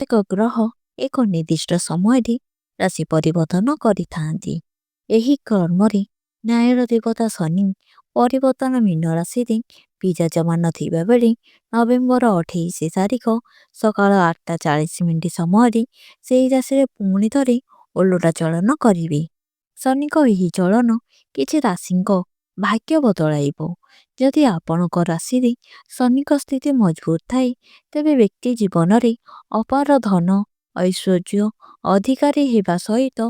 ପ୍ରତ୍ୟେକ ଗ୍ରହ ଏକ ନିର୍ଦ୍ଦିଷ୍ଟ ସମୟରେ ରାଶି ପରିବର୍ତ୍ତନ କରିଥାନ୍ତି। ଏହି କ୍ରମରେ ନ୍ୟାୟର ଦେବତା ଶନି ପରିବର୍ତ୍ତନ ମୀନ ରାଶିରେ ବିରାଜମାନ ଥିବା ବେଳେ ନଭେମ୍ବର 28 ତାରିଖ ସକାଳ 8ଟା 40 ମିନିଟ୍ ସମୟରେ ସେହି ରାଶିରେ ପୁଣି ଥରେ ଓଲଟା ଚଳନ କରିବେ। ଶନିଙ୍କ ଏହି ଚଳନ କିଛି ରାଶିଙ୍କ ଭାଗ୍ୟ ବଦଳାଇବ। ଯଦି ଆପଣଙ୍କ ରାଶିରେ ଶନିଙ୍କ ସ୍ଥିତି ମଜବୁତ ଥାଏ, ତେବେ ବ୍ୟକ୍ତି ଜୀବନରେ ଅପାର ଧନ ଐଶ୍ୱର୍ଯ୍ୟ ଅଧିକାରୀ ହେବା ସହିତ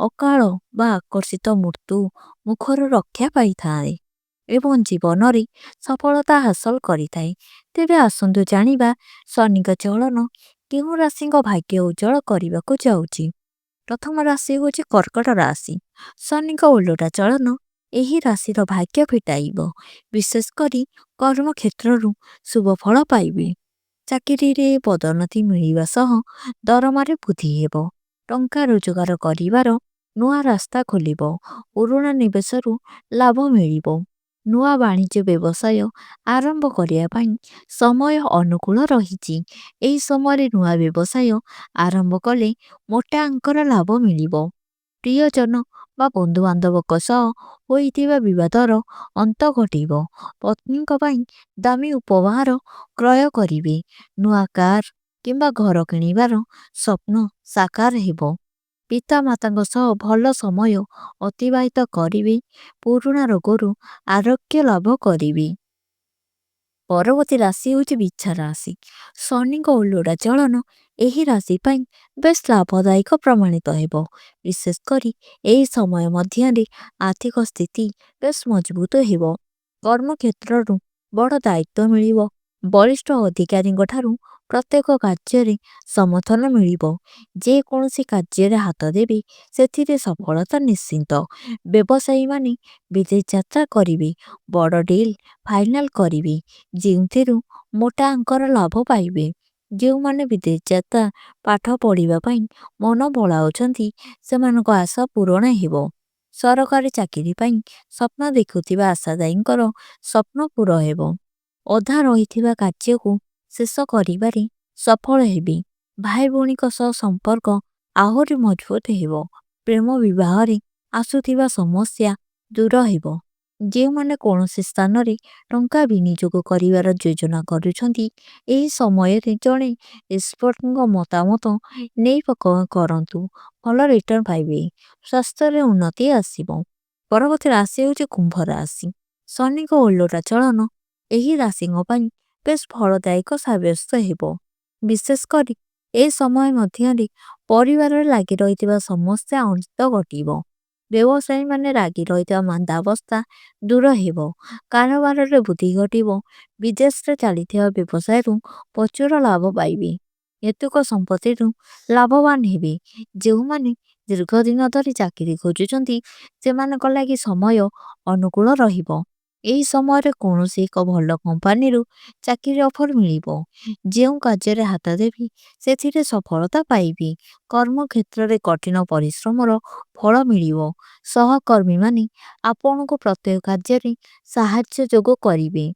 ଅକାଳ ବା ଆକସ୍ମିକ ମୃତ୍ୟୁ ମୁଖରୁ ରକ୍ଷା ପାଇଥାଏ ଏବଂ ଜୀବନରେ ସଫଳତା ହାସଲ କରିଥାଏ। ତେବେ ଆସନ୍ତୁ ଜାଣିବା, ଶନିଙ୍କ ଚଳନ କେଉଁ ରାଶିଙ୍କ ଭାଗ୍ୟ ଉଜ୍ଜଳ କରିବାକୁ ଯାଉଛି। ପ୍ରଥମ ରାଶି ହେଉଛି କର୍କଟ ରାଶି। ଶନିଙ୍କ ଓଲଟା ଚଳନ ଏହି ରାଶିର ଭାଗ୍ୟ ଫିଟାଇବ। ବିଶେଷ କରି କର୍ମକ୍ଷେତ୍ରରୁ ଶୁଭ ଫଳ ପାଇବେ। ଚାକିରିରେ ପଦୋନ୍ନତି ମିଳିବା ସହ ଦରମାରେ ବୃଦ୍ଧି ହେବ। ଟଙ୍କା ରୋଜଗାର କରିବାର ନୂଆ ରାସ୍ତା ଖୋଲିବ। ପୁରୁଣା ନିବେଶରୁ ଲାଭ ମିଳିବ। ନୂଆ ବାଣିଜ୍ୟ ବ୍ୟବସାୟ ଆରମ୍ଭ କରିବା ପାଇଁ ସମୟ ଅନୁକୂଳ ରହିଛି। ଏହି ସମୟରେ ନୂଆ ବ୍ୟବସାୟ ଆରମ୍ଭ କଲେ ମୋଟା ଅଙ୍କର ଲାଭ ମିଳିବ। ପ୍ରିୟଜନ ବା ବନ୍ଧୁବାନ୍ଧବଙ୍କ ସହ ହୋଇଥିବା ବିବାଦର ଅନ୍ତ ଘଟିବ। ପତ୍ନୀଙ୍କ ପାଇଁ ଦାମୀ ଉପହାର କ୍ରୟ କରିବେ। ନୂଆ କାର କିମ୍ବା ଘର କିଣିବାର ସ୍ୱପ୍ନ ସାକାର ହେବ। ପିତା ମାତାଙ୍କ ସହ ଭଲ ସମୟ ଅତିବାହିତ କରିବେ। ପୁରୁଣା ରୋଗରୁ ଆରୋଗ୍ୟ ଲାଭ କରିବେ। ପରବର୍ତ୍ତୀ ରାଶି ହେଉଛି ବିଛା ରାଶି। ଶନିଙ୍କ ଓଲଟା ଚଳନ ଏହି ରାଶି ପାଇଁ ବେଶ ଲାଭଦାୟକ ପ୍ରମାଣିତ ହେବ। ବିଶେଷ କରି ଏହି ସମୟ ମଧ୍ୟରେ ଆର୍ଥିକ ସ୍ଥିତି ବେଶ ମଜବୁତ ହେବ। କର୍ମକ୍ଷେତ୍ରରୁ ବଡ଼ ଦାୟିତ୍ୱ ମିଳିବ। ବରିଷ୍ଠ ଅଧିକାରୀଙ୍କ ଠାରୁ ପ୍ରତ୍ୟେକ କାର୍ଯ୍ୟରେ ସମର୍ଥନ ମିଳିବ। ଯେକୌଣସି କାର୍ଯ୍ୟରେ ହାତ ଦେବେ, ସେଥିରେ ସଫଳତା ନିଶ୍ଚିତ। ବ୍ୟବସାୟୀମାନେ ବିଦେଶ ଯାତ୍ରା କରିବେ। ବଡ଼ ଡିଲ୍ ଫାଇନାଲ କରିବେ, ଯେଉଁଥିରୁ ମୋଟା ଅଙ୍କର ଲାଭ ପାଇବେ। ଯେଉଁମାନେ ବିଦେଶ ଯାତ୍ରା, ପାଠ ପଢ଼ିବା ପାଇଁ ମନ ବଳାଉଛନ୍ତି, ସେମାନଙ୍କ ଆଶା ପୂରଣ ହେବ। ସରକାରୀ ଚାକିରି ପାଇଁ ସ୍ୱପ୍ନ ଦେଖୁଥିବା ଆଶାଦାୟୀଙ୍କର ସ୍ୱପ୍ନ ପୂର ହେବ। ଅଧା ରହିଥିବା କାର୍ଯ୍ୟକୁ ଶେଷ କରିବାରେ ସଫଳ ହେବେ। ଭାଇ ଭଉଣୀଙ୍କ ସହ ସମ୍ପର୍କ ଆହୁରି ମଜବୁତ ହେବ। ପ୍ରେମ ବିବାହରେ ଆସୁଥିବା ସମସ୍ୟା ଦୂର ହେବ। ଯେଉଁମାନେ କୌଣସି ସ୍ଥାନରେ ଟଙ୍କା ବିନିଯୋଗ କରିବାର ଯୋଜନା କରୁଛନ୍ତି, ଏହି ସମୟରେ ଜଣେ ଏକ୍ସପର୍ଟଙ୍କ ମତାମତ ନେଇ କରନ୍ତୁ, ଭଲ ରିଟର୍ଣ୍ଣ ପାଇବେ। ସ୍ୱାସ୍ଥ୍ୟରେ ଉନ୍ନତି ଆସିବ। ପରବର୍ତ୍ତୀ ରାଶି ହେଉଛି କୁମ୍ଭ ରାଶି। ଶନିଙ୍କ ଓଲଟା ଚଳନ ଏହି ରାଶିଙ୍କ ପାଇଁ ବେଶ ଫଳଦାୟକ ସାବ୍ୟସ୍ତ ହେବ। ବିଶେଷ କରି ଏ ସମୟ ମଧ୍ୟରେ ପରିବାରରେ ଲାଗି ରହିଥିବା ସମସ୍ୟା ଅନ୍ତ ଘଟିବ। ବ୍ୟବସାୟୀମାନେ ଲାଗି ରହିଥିବା ମାନ୍ଦାବସ୍ଥା ଦୂର ହେବ। କାରବାରରେ ବୃଦ୍ଧି ଘଟିବ। ବିଦେଶରେ ଚାଲିଥିବା ବ୍ୟବସାୟରୁ ପ୍ରଚୁର ଲାଭ ପାଇବେ। ପୈତୃକ ସମ୍ପତ୍ତିରୁ ଲାଭବାନ ହେବେ। ଯେଉଁମାନେ ଦୀର୍ଘ ଦିନ ଧରି ଚାକିରି ଖୋଜୁଛନ୍ତି, ସେମାନଙ୍କ ଲାଗି ସମୟ ଅନୁକୂଳ ରହିବ। ଏହି ସମୟରେ କୌଣସି ଏକ ଭଲ କମ୍ପାନୀରୁ ଚାକିରି ଅଫର ମିଳିବ। ଯେଉଁ କାର୍ଯ୍ୟରେ ହାତ ଦେବି, ସେଥିରେ ସଫଳତା ପାଇବି। କର୍ମକ୍ଷେତ୍ରରେ କଠିନ ପରିଶ୍ରମର ଫଳ ମିଳିବ। ସହକର୍ମୀମାନେ ଆପଣଙ୍କୁ ପ୍ରତ୍ୟେକ କାର୍ଯ୍ୟରେ ସାହାଯ୍ୟ ଯୋଗ କରିବେ।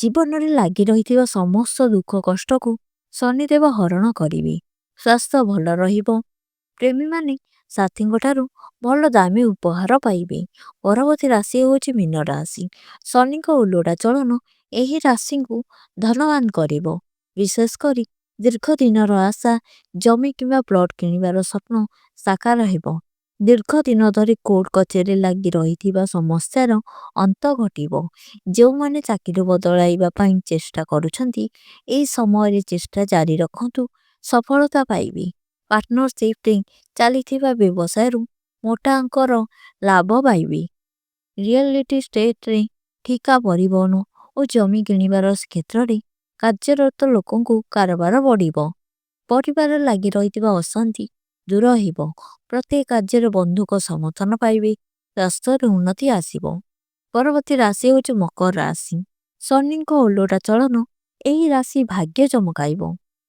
ଜୀବନରେ ଲାଗି ରହିଥିବା ସମସ୍ତ ଦୁଃଖ କଷ୍ଟକୁ ଶନିଦେବ ହରଣ କରିବେ। ସ୍ୱାସ୍ଥ୍ୟ ଭଲ ରହିବ। ପ୍ରେମୀମାନେ ସାଥୀଙ୍କ ଠାରୁ ଭଲ ଦାମୀ ଉପହାର ପାଇବେ। ପରବର୍ତ୍ତୀ ରାଶି ହେଉଛି ମୀନ ରାଶି। ଶନିଙ୍କ ଓଲଟା ଚଳନ ଏହି ରାଶିଙ୍କୁ ଧନବାନ କରିବ। ବିଶେଷ କରି ଦୀର୍ଘ ଦିନର ଆଶା, ଜମି କିମ୍ବା ପ୍ଲଟ କିଣିବାର ସ୍ୱପ୍ନ ସାକାର ହେବ। ଦୀର୍ଘ ଦିନ ଧରି କୋର୍ଟ କଚେରୀ ଲାଗି ରହିଥିବା ସମସ୍ୟାର ଅନ୍ତ ଘଟିବ। ଯେଉଁମାନେ ଚାକିରି ବଦଳାଇବା ପାଇଁ ଚେଷ୍ଟା କରୁଛନ୍ତି, ଏହି ସମୟରେ ଚେଷ୍ଟା ଜାରି ରଖନ୍ତୁ, ସଫଳତା ପାଇବେ। ପାର୍ଟନରସିପରେ ଚାଲିଥିବା ବ୍ୟବସାୟରୁ ମୋଟା ଅଙ୍କର ଲାଭ ପାଇବେ। ରିଅଲ ଏଷ୍ଟେଟରେ ଠିକା, ପରିବହନ ଓ ଜମି କିଣିବାର କ୍ଷେତ୍ରରେ କାର୍ଯ୍ୟରତ ଲୋକଙ୍କୁ କାରବାର ବଢ଼ିବ। ପରିବାର ଲାଗି ରହିଥିବା ଅଶାନ୍ତି ଦୂର ହେବ। ପ୍ରତ୍ୟେକ କାର୍ଯ୍ୟରେ ବନ୍ଧୁଙ୍କ ସମର୍ଥନ ପାଇବେ। ସ୍ୱାସ୍ଥ୍ୟରେ ଉନ୍ନତି ଆସିବ। ପରବର୍ତ୍ତୀ ରାଶି ହେଉଛି ମକର ରାଶି। ଶନିଙ୍କ ଓଲଟା ଚଳନ ଏହି ରାଶି ଭାଗ୍ୟ ଚମକାଇବ।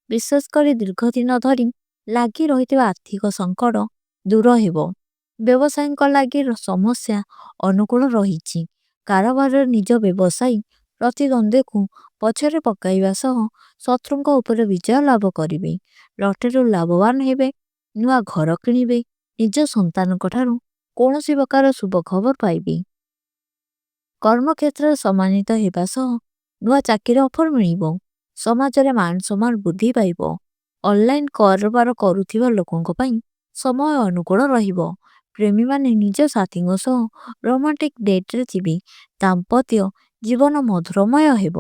ବିଶେଷ କରି ଦୀର୍ଘ ଦିନ ଧରି ଲାଗି ରହିଥିବା ଆର୍ଥିକ ସଙ୍କଟ ଦୂର ହେବ। ବ୍ୟବସାୟୀଙ୍କ ଲାଗି ସମସ୍ୟା ଅନୁକୂଳ ରହିଛି। କାରବାରରେ ନିଜ ବ୍ୟବସାୟୀ ପ୍ରତିଦ୍ୱନ୍ଦ୍ୱୀଙ୍କୁ ପଛରେ ପକାଇବା ସହ ଶତ୍ରୁଙ୍କ ଉପରେ ବିଜୟ ଲାଭ କରିବେ। ଲଟେରୀରୁ ଲାଭବାନ ହେବେ। ନୂଆ ଘର କିଣିବେ। ନିଜ ସନ୍ତାନଙ୍କଠାରୁ କୌଣସି ପ୍ରକାର ଶୁଭ ଖବର ପାଇବେ। କର୍ମକ୍ଷେତ୍ରରେ ସମ୍ମାନିତ ହେବା ସହ ନୂଆ ଚାକିରି ଅଫର ମିଳିବ। ସମାଜରେ ମାନ ସମ୍ମାନ ବୃଦ୍ଧି ପାଇବ। ଅନଲାଇନ କାରବାର କରୁଥିବା ଲୋକଙ୍କ ପାଇଁ ସମୟ ଅନୁକୂଳ ରହିବ। ପ୍ରେମୀମାନେ ନିଜ ସାଥୀଙ୍କ ସହ ରୋମାଣ୍ଟିକ ଡେଟ୍ରେ ଯିବେ। ଦାମ୍ପତ୍ୟ ଜୀବନ ମଧୁରମୟ ହେବ।